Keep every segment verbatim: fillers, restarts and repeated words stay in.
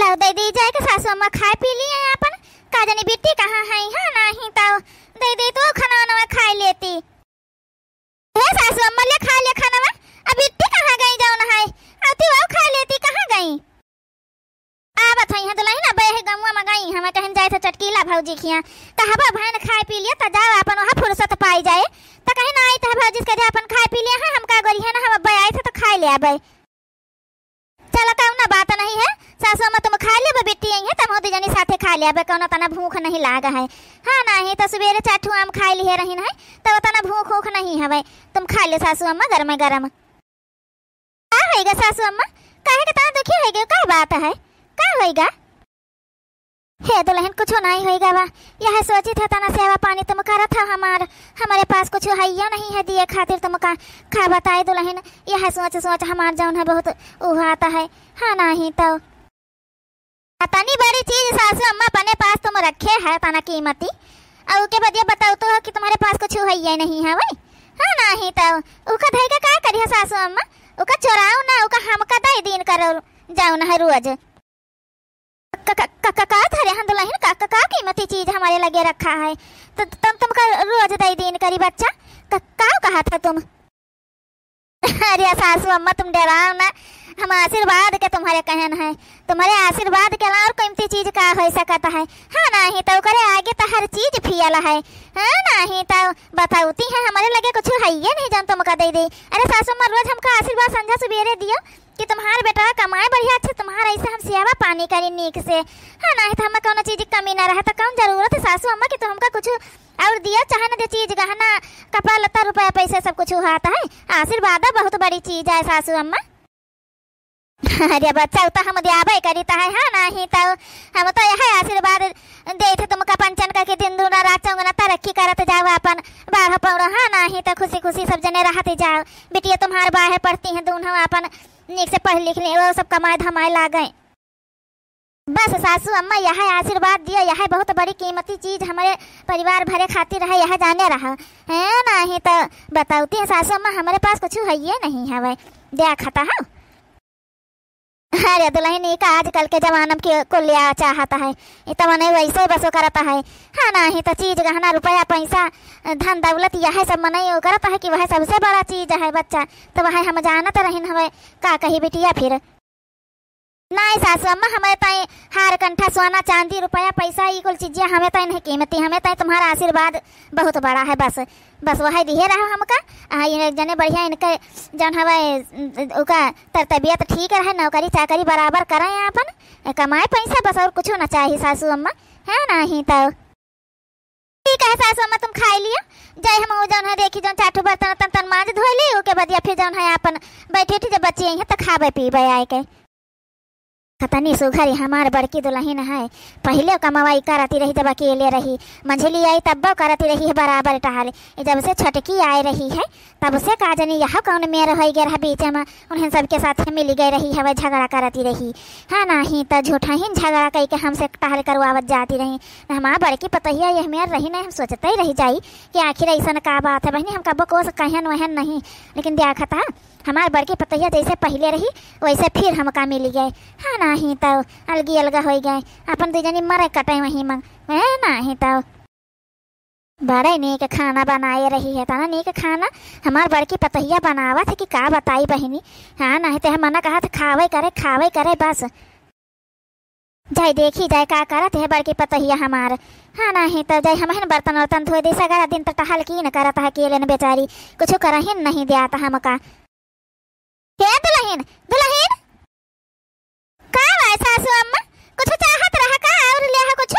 अब दइ दी जाए के सासू अम्मा खाए पी लिए आपन, का जानी बिट्टी कहाँ है, हाँ, नाहीं तउ दइ दी तउ खाना वाना खाए लेती। हे सासू अम्मा, ले खा ले खानवा। अब बिट्टी कहाँ गई जउन है? अब तू आओ खा लेती, कहाँ गई? आवत हई हैं दुलहिन, अब यही गउँवा मा गई, हमें कहिन जाए थे चटकीला भौजी खियाँ। कहबा भैन खाए पी लिए, त जाओ आपन वहाँ फुर्सत पाई जाए। त कहिन आई त भौजी से कह दे आपन खाए पी लिए हैं, हम का गोरी है ना, हम अब आए थे त खाए ले आबे। चलो, कउनो बात नहीं है, सासू अम्मा तुम खा लेबे, बिट्टी आई है, त हम दू जनी साथे खा लेबे, कउनो तना भूख नहीं लाग है। हाँ, नाहीं त सुबेरे चार ठू आम खाए लिए रहिन है, त ओतना भूख ऊख नहीं हवे, तुम खा ले सासू अम्मा गरम गरम। का होइगा सासू अम्मा, काहे के तना दुखी होइगे, का बात है, का होइगा? हे दुलहिन, कुछो नाहीं होइगा बा। यह सोचित है तना सेवा पानी तुम करत हो हमार, हमरे पास कुछो हइया नहीं है दिए खातिर तुमका। का बताई दुलहिन, यह सोच सोच हमार जउन है बहुत उहात है। हाँ नाहीं तउ। अतनी बड़ी चीज सासू अम्मा अपने पास तुम रखे है तना कीमती, अउ उके बदिया बताउत हो कि तुम्हरे पास कुछो हइया नहीं है वही। हाँ नाहीं तउ। उका धइके का करिहा सासू अम्मा, उका चोराउ ना, उका हमका दइ दीन करो जउन है रोज। क-, क-, क-, क-, का धरे हन दुलहिन, का, का, का कीमती चीज हमरे लगे रखा है? त-, तुम, तुमका रोज दइ दीन करी बच्चा, क-, का कहत है तुम? अरे सासू अम्मा, तुम डेराओ ना, हम आशीर्वाद के तुम्हरे कहन है, तुम्हरे आशीर्वाद के अलावा और कीमती चीज का होइ सकत है? हाँ, नाहीं तउ ओकरे आगे त हर चीज फियल है। हाँ, नाहीं तउ बताउती है, हमरे लगे कुछ हइये नहीं जउन तुमका दइ दे। अरे सासू अम्मा, रोज हमका आशीर्वाद संझा सुबेरे दियो, कि तुम्हार बेटा कमाए बढ़िया, अच्छा तुम्हार ऐसे हम सेवा पानी करी नीक से, हाँ, नाहीं त हमें कउनो चीज की कमी ना रहे। त कउन जरूरत है सासू अम्मा कि तुम हमका कुछ और दियो, चाहे न दे चीज गहना, कपड़ा लत्ता, रुपया पैसा, सब कुछ होत है। आशीर्वाद बहुत बड़ी चीज है सासू अम्मा। अरे बच्चा, उ त हम द्याबे करी त है, हाँ, नाहीं तउ हम तउ यह आशीर्वाद देत है तुमका पंचन करके दिन दूना रात चौगुना तरक्की करत जाओ, आपन बाढ़ पौड़ो, हाँ, नाहीं तउ खुशी खुशी सब जने रहत जाओ। बिटिया तुम्हार बाहर पढ़ती हैं दूनो, आपन नीक से पढ़ लिख ले, वो सब कमाए धमाए लागे। बस सासू अम्मा, यह आशीर्वाद दियो, यह बहुत बड़ी कीमती चीज हमरे परिवार भरे खातिर है, यह जाने रहा है, नाहीं तउ बताउती है सासू अम्मा, हमरे पास कुछ हइये नहीं हवे, देखत हो। अरे दुलहिन, ई का आजकल के जमाना में के कुल लिया चाहत है, ई त मनई वैसे बसो करत है। हाँ, नाहीं त चीज गहना रुपया पैसा धन दौलत यह सब मनई वो करत है कि वह सबसे बड़ा चीज है बच्चा, त वह हम जानत रहिन हवे। का कही बिटिया फिर? नाहीं सासू अम्मा, हमें ताई हार कंठा सोना चांदी रुपया पैसा ई कुल चीजिया हमें ताई नहीं कीमती, हमें ताई तुम्हारा आशीर्वाद बहुत बड़ा है बस। बस वही दिहे रहो हमका। आ, इन जने बढ़िया इनके जौन हवे, उका तर तबियत ठीक रहे, नौकरी चाकरी बराबर करें आपन, ए, कमाए पैसा बस, और कुछ ना चाही सासू अम्मा, है नाहीं तउ। ठीक है सासू अम्मा, तुम खाई लियो, जाए हम वो जौन है देखी जौन चार ठो बर्तन तन तन मांज धोई ली, ओके बदिया फिर जौन है आपन बैठी उठी जब बच्ची आई है तो खाबे पीबे आए के। कतनी सुघरी हमार बड़की दुलहिन है। पहिले कमवाई करती रही जब अकेले रही, मंझली आई तब्बो करती रही है बराबर टहल। ई जब से छोटकी आए रही है तब से का जानी यह कौन मेर होई गए रहा बीच में, उन्हें सबके साथ मिली गए रही हवे, झगड़ा करती रही। हाँ नाहीं त झूठा ही झगड़ा कई के हमसे टहल करवावत जाती रही। हमार बड़की पतोहिया यह मेर रही नहीं, हम सोचते ही रह जाई कि आखिर ऐसन का बात है बहिनी। हम कब्बो कोस कहन वहन नहीं, लेकिन देखत है हमार बड़की पतोहिया जैसे पहिले रही, वैसे फिर हमका मिली गए। हाँ, नाहीं तउ अलगी अलगा होइ गए, अपन दुइ जनी मरे कटे वहीं मंग। ए, नाहीं तउ बड़े नीक खाना बनाए रही है, तना नीक खाना हमार बड़की पतोहिया बनावत है कि का बताई बहिनी। हाँ, नाहीं त हम मना कहत खावे करे, खावे करे बस। जाए देखी जाए का करत है बड़की पतोहिया हमार। हाँ, नाहीं त जाए हमहिन बर्तन वर्तन धोए दे, सगरा दिन त टहल की न करत है, अकेले न बेचारी, कुछ करहिन नहीं देत हमका। हे दुलहिन, दुलहिन, का बाय सासू अम्मा, कुछ चाहत रहा का और ले कुछ?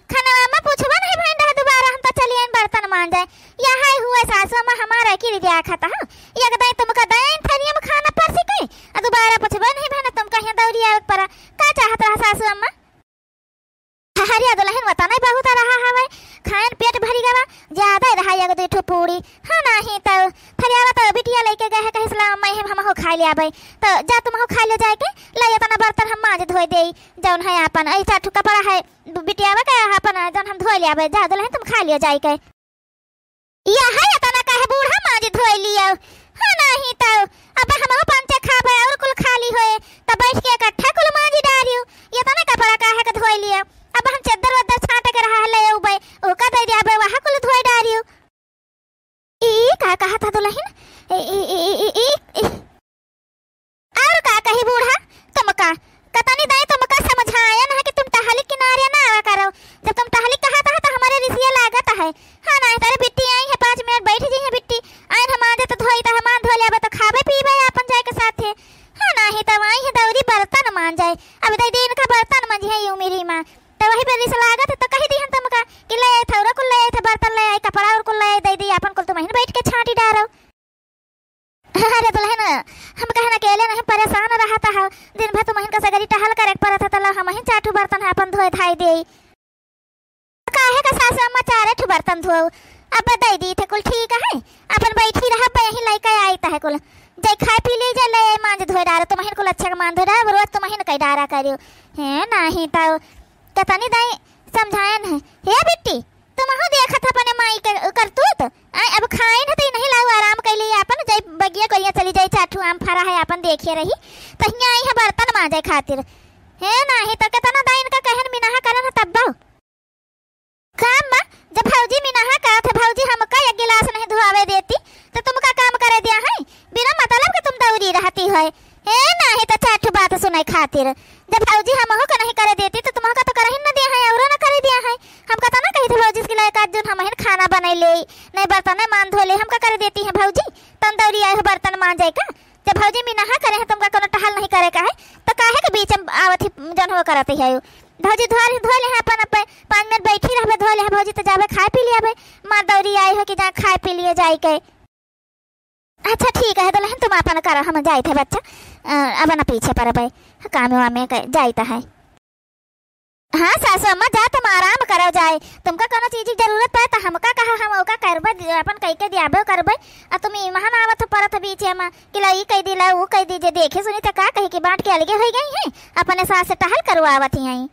खाना अम्मा पूछबो नहीं भइन रहा, दोबारा हम त चली आइन बर्तन मांजे। यह हुए सासू अम्मा हमारा की रिया खाता हो, एक दाई तुमका दया इन थरिया में खाना परसी के, आ दोबारा पूछबो नहीं भइन तुमका हियाँ दौरी आवे के परा। का चाहत रहा सासू अम्मा? हरिया दुलहिन वतनै बहुत रहा हवै, खायन पेट भरि गवा, ज्यादा रहा एक दुइ ठो पूड़ी। हाँ, नाहीं तउ फरियावा तउ बिटिया लइके गए है, कहिस ला अम्मा, हम, हमहू खाइ ल्याबै। तउ जा तुमहू खाइ ल्या जाइके, ला एतना बर्तन हम मांज धोइ देई, जौन है आपन, ऐ चार ठो कपड़ा है, बिटियावा के आपन, जौन हम धोइ ल्याबै, जा दुलहिन तुम खाइ ल्या जाइके। यह है एतना काहे बूढ़ा मांज धोइ लियो। हाँ, नाहीं तउ अब हमहू पंचे खाबै और कुल खाली होए, तब बैठ के इकट्ठा कुल मांज डारियो। एतना का लिए। अब हम चद्दर वद्दर छांटे के रहा है, ले अउबे, ओका दइ दिया, अबे वहाँ कुल धोए डारियो। ई का कहा था दुलहिन? ई, ई, ई, ई, ई, ई, ई। और का कही बूढ़ा, तुमका कतनी दाई तुमका समझायन है कि तुम टहली किनारे ना आवा करो। जब तुम टहली कहत है तो हमरे रिसिया लागत है। हाँ, नाहीं तोरे बिट्टी आई है, पाँच मिनट बैठ जइहैं बिट्टी, आइन है मांजे तो धोई तो हमार धो लेबे तो खाबे पीबे आपन जाए के साथे। हाँ, नाहीं तब आई है दौरी बर्तन मांजे। अब दइ दी इनका बर्तन मंजिहैं ई उमिरी मा। तो वही पे रिस लागत है, तो कही दिहन तुमका कि ले आई थौरा कुल, ले आई थे बर्तन, ले आई कपड़ा और कुल ले आई, दइ दी आपन कुल तुमहिन बैठ के छांटी डारो। अरे दुलहिन, हम कहन अकेले नहीं परेशान रहत है, दिन भर तुमहिन का सगरी टहल करे के परत है, तो ला हमहिन चार ठो बर्तन है आपन धोए धाई देई। काहे का सासु अम्मा चारे ठो बर्तन धोऊ? अब दइ दी थे कुल ठीक है, आपन बैठी रहब, यहीं लइका आई तहे कुल, जाई खाए पी ली, जाई ले आई मांज धोए डारो, तुमहिन कुल अच्छे के मांज धोए डारो, रोज तुमहिन कई डारा करियो। हे नाहीं तो कतनी दाई समझायन है। हे बिट्टी, तुमहू देखत है अपने माई के करतूत। आय, अब खाइन है तो ई नहीं लाऊ, आराम कइली आपन, जाई बगिया कोरिया चली जाई, चार ठो आम फरा है आपन देखिए रही, तो हियाँ आई है बर्तन मांजे खातिर। हे नाहीं तो केतना दाई इनका कहन मिनहा करन है तब्बो। का अम्मा, जब भौजी मिनहा कहत है, भौजी हमका एक गिलास नहीं धुआवे देती, तो तुमका काम करे दिया है? बिना मतलब के तुम दौरी रहती है। हे नाहीं तो चार ठो बात सुने खातिर। जब भौजी हमहू का नहीं करे देती, तो तुमहू का तो करही न दिया है, औरो न करे दिया है। हमका तो ना कही थे भौजी के लायक आज जोन हमहिन खाना बनाई ले, नहीं बर्तन मांज धो ले, हमका करे देती है भौजी? तन दौरी आए हो बर्तन मांजे का? जब भौजी मिनहा करे है, तुमका कोनो टहल नहीं करे का है, तो काहे के बीच में आवत ही जौन हो करत ही है? भौजी धो ले, धो ले है अपन, अपन पाँच मिनट बैठी रहबे, धो ले है भौजी, तो जाबे खाए पी लियाबे। माँ दौरी आई हो कि जा खाए पी लिए जाई के। अच्छा ठीक है दुलहिन, तुम अपन करो, हम जाइत है बच्चा, अ, अब ना पीछे पड़बे, काम वामे के जाइत है। हाँ सासु अम्मा, जा तुम आराम करो जाए, तुमका कोनो चीज की जरूरत पड़े तो हमका कहा, हम ओका करबे, अपन कई के दियाबे करबे। आ तुम इमहन आवत हो परत बीच में कि ला ई कई दी, ला ऊ कई दी, जे देखे सुनी तो का कही कि बांट के अलगे हो गई हैं, अपने सास से टहल करवावत ही आई।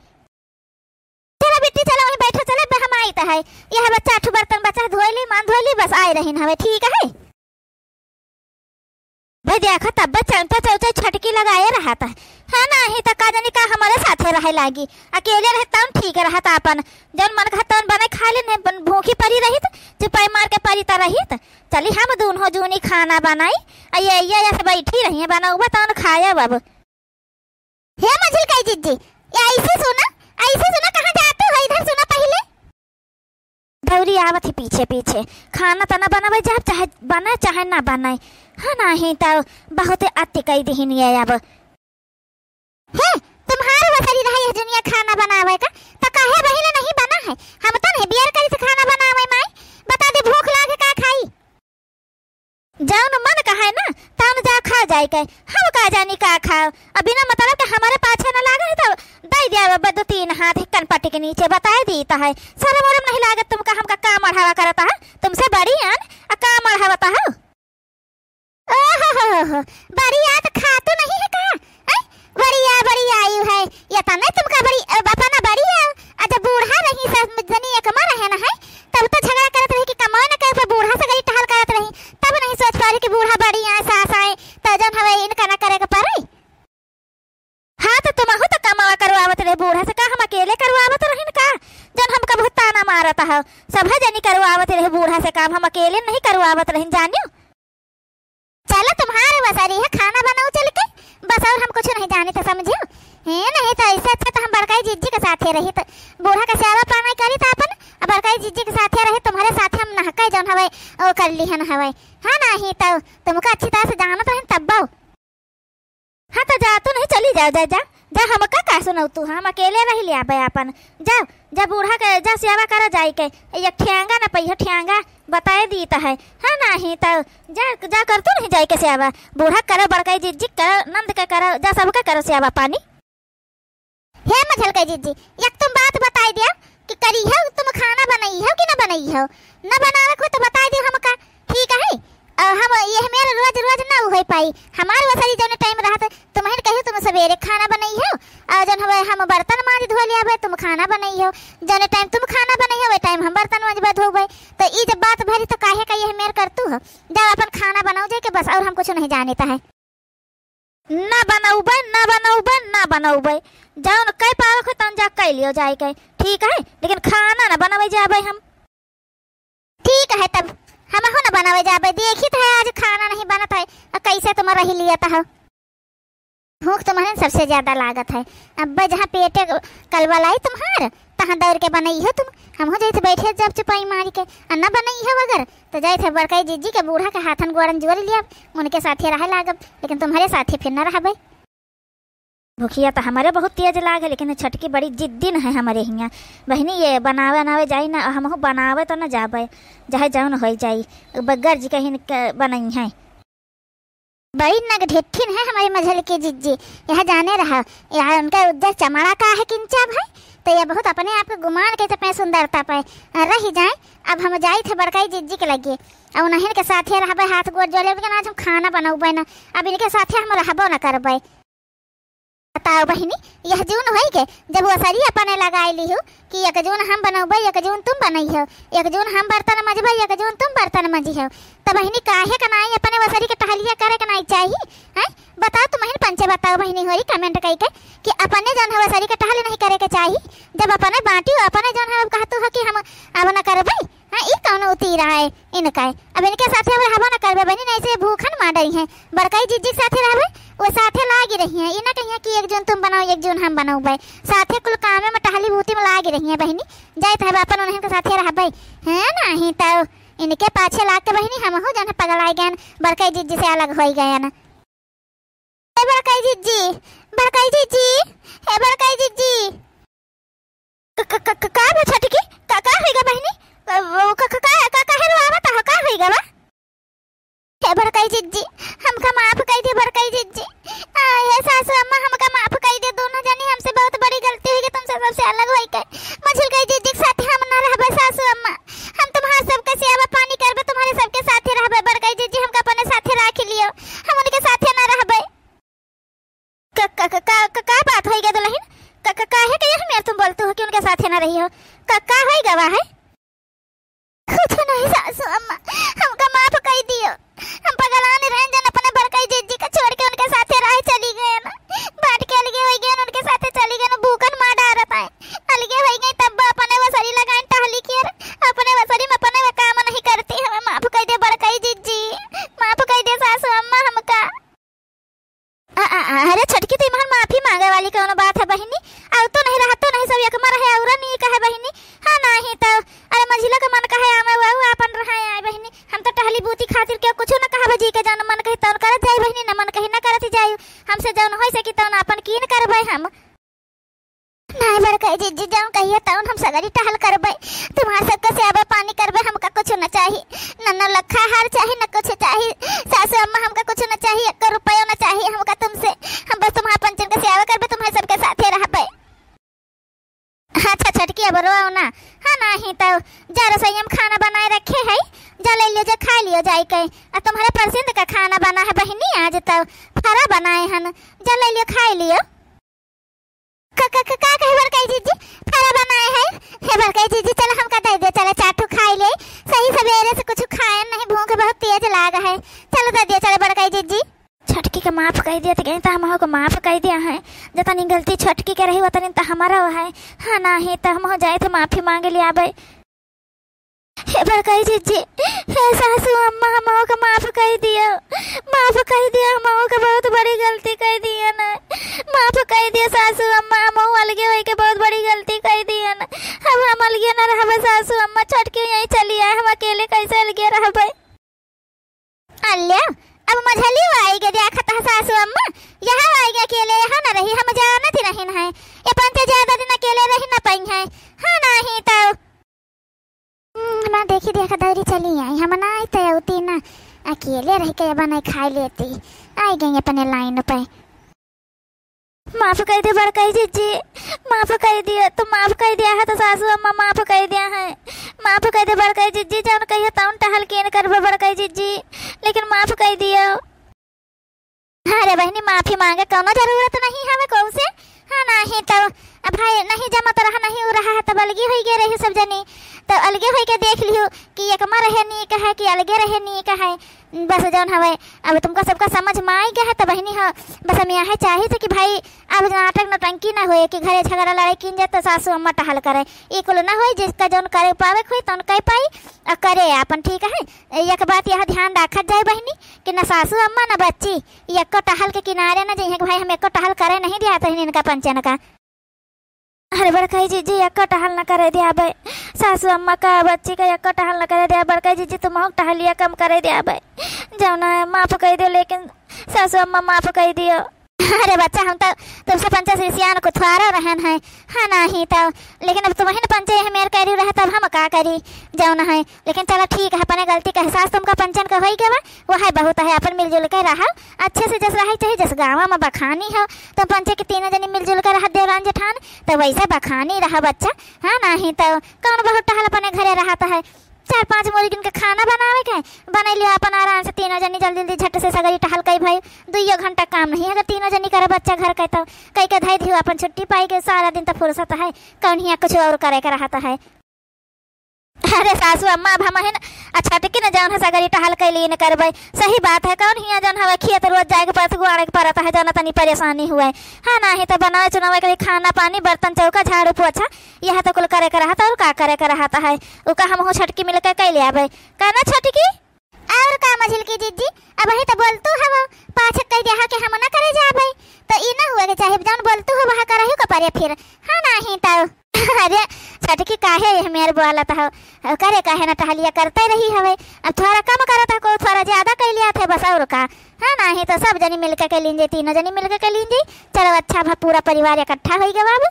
चलो बिट्टी, चलो वहीं बैठो, चले बे हम आइत है, यह बच्चा ठू बर्तन बचा धोए ली, मान धोए ली, बस आए रहीन हवे, ठीक है। भाई देखा तब चौचा चौचा छटकी लगाए रहत है। हाँ, नाहीं तो का जानी का हमरे साथे रहे लागी। अकेले रहे तौन ठीक रहत आपन। जौन मन कहा तौन बनाई खा ले, नहीं बन-, भूखी परी रहित, चुपाई मार के परी त रहित। चली हम दूनों जूनी खाना बनाई। आ ये, ये ऐसे बैठी रही है, बनौबा तौन खायब अब। हे मझिलकई जिज्जी, ये ऐसे सुना, ऐसे सुना, कहाँ जाते हो? इधर सुना पहिले। दौरी आवत ही पीछे पीछे। खाना त ना बनावे जाब, चाहे बने चाहे ना बने। हाँ, नाहीं त बहुत अति कई दिहिन ये अब। हे, तुम्हार वसरी रहा यह दुनिया खाना बनावे का, त काहे पहिले नहीं बना है? हम त नहीं बियर करी से खाना बनावे माई। बता दे भूख लागे का खाई? जौन मन कहे ना, तौन जा खा जाए के। हम का जानी का खाओ। अब बिना मतलब के हमारे पाछे न लागे है तो दे दिया अब दो तीन हाथ कनपटी के नीचे बताए दी तो है। शर्म उर्म नहीं लागत तुमका, हमका का मढ़ावा करता है? तुमसे बड़ी आन, आ का मढ़ावता है? ओहो हो हो हो, बड़ी आत खातू नहीं है का? हैं? बड़ी आ, बड़ी आई है। ये तने तुमका बड़ी, अ, अपना बड़ी आ, आ जब बूढ़ा रही सब जनी एक मा रहे ना है, तब तो झगड़ा करत रही कि कमाओ न करे, फिर बूढ़ा से गई टहल करत रही, तब नहीं सोच पा रही कि बूढ़ा बड़ी आए, सास आए, तो जौन हवे इनका ना करे के पड़े। हाँ, तो तुमहू तो कमावा करवावत रहे बूढ़ा से, का हम अकेले करवावत रहिन का? जौन हमका बहुत ताना मारत हो, सब जनी करवावत रहे बूढ़ा से काम, हम अकेले नहीं करवावत रहिन, जानियो। चलो, तुम्हारे बस अरे है खाना बनाओ चल के, बस और हम कुछ नहीं जाने तो समझियो। हे, नहीं तो ऐसे अच्छा तो हम बड़काई जिज्जी के साथे रही, तो बूढ़ा का सेवा पानी करी तो अपन, अब बड़काई जिज्जी के साथे रही, तुम्हारे साथे हम नहकाई जौन हवे, ओ कर लिहन हवे। हाँ, नहीं तो तुमका अच्छी तरह से जानत रहन तब्बो। हाँ, तो जा, तू नहीं चली जाओ, जा, जा, जा, हमका का सुनाऊ तू, हम अकेले रह लिया बे आपन। जाओ, जा बूढ़ा के, जा सेवा करा जाई के, एक ठेंगा न पहिया ठेंगा बताए दी त है। हाँ, नहीं तो जा, जा कर तू नहीं जाई के सेवा, बूढ़ा करो, बड़काई जिज्जी करो, नंद के करो, जा सबके करो सेवा पानी। हे मझलका जिज्जी, एक तुम बात बताई दिया कि करी हो तुम खाना बनाई हो कि ना बनाई हो? ना बनावे को तो बताई दियो हमका, ठीक है? और हम ये मेरे रोज रोज ना उहे पाई, हमार वसरी जौने टाइम रहत तुम्हें कहियो तुम सवेरे खाना बनाई हो, और जौन हवे हम बर्तन मांज धो लिया बे, तुम खाना बनाई हो, जौने टाइम तुम खाना बनाई हो, वही टाइम हम बर्तन मांजबे धोबे। तो ई जब बात भरी तो काहे का ये मेर करतू हो? जाओ अपन खाना बनाओ जाके बस, और हम कुछ नहीं जाने त है। ना बनउबै, ना बनउबै, ना बनउबै। जउन कइ पावक हो तउन जा कइ लियो जाइ के, ठीक है, लेकिन खाना ना बनवै जाबै हम। ठीक है तब, हमहू ना बनवै जाबै। देखित है आज खाना नहीं बनत है, अ कइसे तुम रहि लियत हो। भूख तुम्हरे सबसे ज्यादा लागत है। अब्बै जहाँ पेटे कलवलाई तुम्हार, तहाँ दौड़ के बनइहो तुम। हमहू जइसे बैठे जब चुपाई मारि के, अ ना बनइहो अगर, त जइसे बड़कई जिज्जी के बूढ़ा के हाथन गोड़न जोरि लियब, उनके साथे रहै लागब, लेकिन तुम्हरे साथे फिर ना रहबै। भुखिया त हमरे बहुत तेज लाग है, लेकिन छोटकी बड़ी जिद्दीन है हमरे हियाँ। बहिनी, ये बनावै अनावै जाई ना, हमहू बनावै त ना जाबै, चाहे जउन होइ जाई, बगर जी कहीं क-, बनइहैं। बड़ी नगढिट्ठिन है हमरी मझलकी जिज्जी, यह जाने रहा, यह उनका उज्जर चमड़ा का है किंचा भाई, त यह बहुत अपने आप के गुमान के तपे सुंदरता पे रहि जाए। अब हम जाइत है बड़कई जिज्जी के लगे, अउ उन्हन के साथे रहबै, हाथ गोड़ जोड़े, लेकिन आज हम खाना बनउबै ना, अब इनके साथे हम रहबो ना करबै। बताओ बहिनी, यह जून होइ गे, जब ओसरी अपने लगाइ लिहू कि एक जून हम बनउबै, एक जून तुम बनइहो, एक जून हम बर्तन मजबै, एक जून तुम बर्तन मजिहो, त बहिनी काहे क नाई अपने ओसरी के टहलिया करे क नाई चाही, हैं? बताओ तुमहिन पंचे, बताओ बहिनी होरी comment कइके कि अपने जउन है ओसरी के टहल नहीं करे के चाही, जब अपने बाटी अपने जउन है अब कहतू हो कि हम अब न करबै, हाँ, ई कउन उतीरा है इनका? अब इनके साथे हम रहबो न करबै बहिनी, नहीं से भूखन मार डरिहैं। बड़कई जिज्जी के साथे रहबै, वो साथे लागि रहिहैं। ई ना कहिहैं कि एक जून तुम बनाओ, एक जून हम बनउबै। साथे कुल कामे में टहली बूती में लागि रहिहैं बहिनी। जाइत है अपन उन्हन के साथे रहबै। हैं, नहीं त इनके पाछे लाग के बहिनी हमहू जउन है पगलाइ गएन, बड़कई जिज्जी से अलग होइ गएन। ए बड़कई जिज्जी, बड़कई जिज्जी, ए बड़कई जिज्जी। क-, क-, क-, क-, का बा छोटकी? का, का होइगा बहिनी? क-, क-, क-, का, का, काहे रोआवत हो? का होइगा बा? हे बड़कई जिज्जी, हमका माफ कइ दे बड़कई जिज्जी। आ, हे सासू अम्मा, हमका माफ कइ दे। दूनो जनी हमसे बहुत बड़ी गलती होइगा, तुमसे सबसे अलग होइके। मझिलकई जिज्जी के साथे हम ना रहबै सासू अम्मा। हम तुम्हार सबके सेवा पानी करबै, तुम्हरे सबके साथे रहबै। बड़कई जिज्जी, हमका अपने साथे राखि लियो, हम उनके साथे ना रहबै। क-, क-, क-, का, क-, का बात होइगा दुलहिन? क-, क-, काहे के यह मेर तुम बोलतू हो कि उनके साथे ना रहिहो? क-, का होइगा बा है? कुछ नहीं सासू अम्मा, हमका माफ कइ दियो। हम पगलान रहेन जउन अपने बड़कई जिज्जी के छोड़ि के उनके साथे रहै चली गएन। बाँट के अलगे होइ गएन, उनके साथे चली गएन, भूखन मार डारत हैं। अलगे होइ गई तब अपने ओसरी लगाइन टहली कियर, अपने ओसरी में अपने वो काम नहीं करती। हमें माफ कइ दे बड़कई जिज्जी, माफ कइ दे सासू अम्मा हमका। अ-, अ-, अ-, अरे छोटकी, तू इम्हर माफी माँगे वाली कउनो बात है बहिनी? अउ तो नहीं रहत, तो नहीं सब एकमा रहे, अउर नीक है बहिनी। हाँ, नहीं तो, अरे मझिला के मन कहे आवे, वहू आपन रहे आए बहिनी। हम तो टहली बूती खातिर केउ कुछु न कहब जी के, जउन मन कही तउन करत जाई बहिनी, न मन कही न करत जाई। हमसे जउन होइ सकी तउन आपन कीन करबै हम। नाहीं बड़कई जिज्जी, जउन कहियो तउन हम सगरी टहल करबै, तुम्हार सबके सेवा पानी करबै, हमका कुछु न चाही, न नौलखा हार चाही, न कुछु चाही। सासू अम्मा, हमका कुछु न चाही, एक्को रुपयो न चाही हमका तुमसे। हम बस तुम्हार पंचन के सेवा करबै, तुम्हार सबके साथे रहबै। अच्छा छोटकी, अब रोओ ना। हाँ, नाहीं तउ जा रसोइया में खाना बनाए रखे है, जा लइ लियो, जा खाइ लियो जाइ के। अ तुम्हरे परसिंद का खाना बना है बहिनी, आज तउ फरा बनाए हन, जा लइ लियो, खाइ लियो। का, का, का, का कहे बड़कई जिज्जी? फरा बनाए है? हे बड़कई जिज्जी, चला हमका दइ दे, चला चार ठो खाइ ले। सही सबेरे से कुछु खाएन नहीं, भूख बहुत तेज लाग है। चला दइ दे, चला बड़कई जिज्जी। छोटकी के माफ कइ दिया त गई त हमहू के माफ कइ दिया है। जतनी गलती छोटकी के रही उतनी त हमारो है। हाँ, नाहीं त हमहू जाइत है माफी माँगे लियाबै। हे बड़कई जिज्जी, हे सासू अम्मा, हमहू के माफ कइ दियो, माफ कइ दियो, हमहू के बहुत बड़ी गलती कइ दियो ना, माफ कइ दियो सासू अम्मा, हमहू अलगे होइके बहुत बड़ी गलती कइ दियो ना। अब हम अलगे ना रहबै सासू अम्मा, छोटकी यहीं चली आए, हम अकेले कइसे अलगे रहबै? अल्यो, अब मझली आइगे, देखत है सासू अम्मा, यहाँ आइगे अकेले, यहाँ ना रही, हम जानत ही रहिन है, ये पंचे ज्यादा दिन अकेले रहि ना पइहैं। हाँ, नाहीं तउ हम्म, ना देखी देखा दौरी चली आई, हम ना आई त अउती ना, अकेले रहिके अब नहीं खाइ लेती। आइ गई अपने लाइन पे। माफ कइ दे बड़कई जिज्जी, माफ कइ दियो, तू माफ कइ दिया है त सासू अम्मा माफ कइ दिया है, माफ कइ दे बड़कई जिज्जी, जउन कहियो तउन टहल कीन करबै बड़कई जिज्जी, लेकिन माफ कइ दियो। अरे बहिनी, माफी माँगे कउनो जरूरत नहीं हवे केहू से। हाँ, नाहीं तउ अब भाई नहीं जमत रहा, नहीं उ रहा है, तब अलगी होइ गए रही सब जनी। तो अलगे होइके देख लिहु कि एकमा रहे नीक है कि अलगे रहे नीक है। बस जौन हवे, अब तुमका सबका समझ में आई गया है, तो बहिनी हो, बस हम यह चाही थे कि भाई अब नाटक नौटंकी ना होए कि घरे झगड़ा लड़ाई कीन जाए तो सासू अम्मा टहल करे, ई कुल ना होए। जिसका जौन करे पावे के होई तौन कह पाई और करे आपन, ठीक है। एक बात यह ध्यान रखत जाए बहिनी कि न सासू अम्मा न बच्ची एको टहल के किनारे न जइहें कि भाई हम एको टहल करे नहीं दिया तो इनका पंचन का। अरे बड़काई जीजी, एको टहल न करे दियाबे। सासू अम्मा का बच्ची का एको टहल न करे दिया। बड़काई जीजी, तुमहू टहलिया कम करे दियाबे। जौन है माफ कइ दियो, लेकिन सासू अम्मा माफ कइ दियो। अरे बच्चा, हम तो तुमसे पंचे से सियान को थ्वारा रहन है, हाँ नहीं तो। लेकिन अब तुमहिन पंचे यह मेर करी रहे, तब हम का करी, जौन है। लेकिन चलो ठीक है, अपने गलती का एहसास तुमका पंचन का होई गवा, वह बहुत है। अपन मिलजुल के रहा, अच्छे से जस रहे चाहे जस गाँव में बखानी हो, तो पंचे के तीनों जनी मिलजुल के रहा देवरान जेठान, तो वैसे बखानी रहा बच्चा, हाँ नहीं तो। कौन बहुत टहल अपने घरे रहत है, चार पांच मुर्गिन के खाना बनावे के, बनैलियो अपन आराम से तीनों जनी जल्दी जल्दी झट से सगरी टहल कई भाई, दुइयो घंटा काम नहीं अगर तीनों जनी करे बच्चा घर के तो, कई के धई दियो अपन छुट्टी पाई के, सारा दिन तो फुर्सत है, कौन हियाँ कुछ और करे के रहत है। अरे सासू अम्मा, अब हम हिन आ छटकी न जौन है सगरी टहल कैली न करबै। सही बात है, कौन हियाँ जौन हवे खेत रोज जाए के परत, गुआड़े के परत है, जौन तनी परेशानी हुए। हाँ, नाही तो बनावे चुनावे के भी खाना पानी, बर्तन चौका, झाड़ू पोछा, यह तो कुल करे के रहत, और का करे के रहत है। उ का हमहू छटकी मिल के कैले आबै। का ना छटकी? और का मझिलकी जीजी, अबही तो बोलतू हवो, पाछे कह दिया हो कि हम ना करे जाबै। तो ई ना हुए के चाहे, जौन बोलतू हो वह करही के परे फिर। हाँ नाही तो। अरे छटकी काहे यह मेर बोलत हो? करे काहे ना टहलिया करते रही हवे। अब थोड़ा कम करत हो, को थोड़ा ज्यादा कर लिया थे बस और का। हाँ नाही तो सब जनी मिलके के लीन जाई, तीनों जनी मिलके के लीन जाई। चलो अच्छा भा पूरा परिवार इकट्ठा होई गवा अब।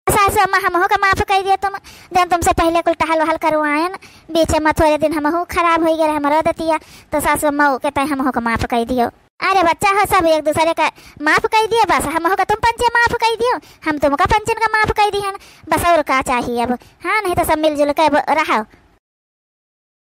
सासू अम्मा हमहू का माफ कर दियो तुम, जौन तुमसे पहले कुल टहल वहल करवायन, बीच में थोड़े दिन हमहू खराब होई गए हमरो दतिया, तो सासू अम्मा ओके तय हमहू का माफ कर दियो। अरे बच्चा हो, सब एक दूसरे का माफ कर दियो, बस हमहू का तुम पंचे माफ कर दियो, हम तुमका पंचन का माफ कर दिहन, बस और का चाहिए अब। हाँ, नहीं तो सब मिलजुल के अब रहो।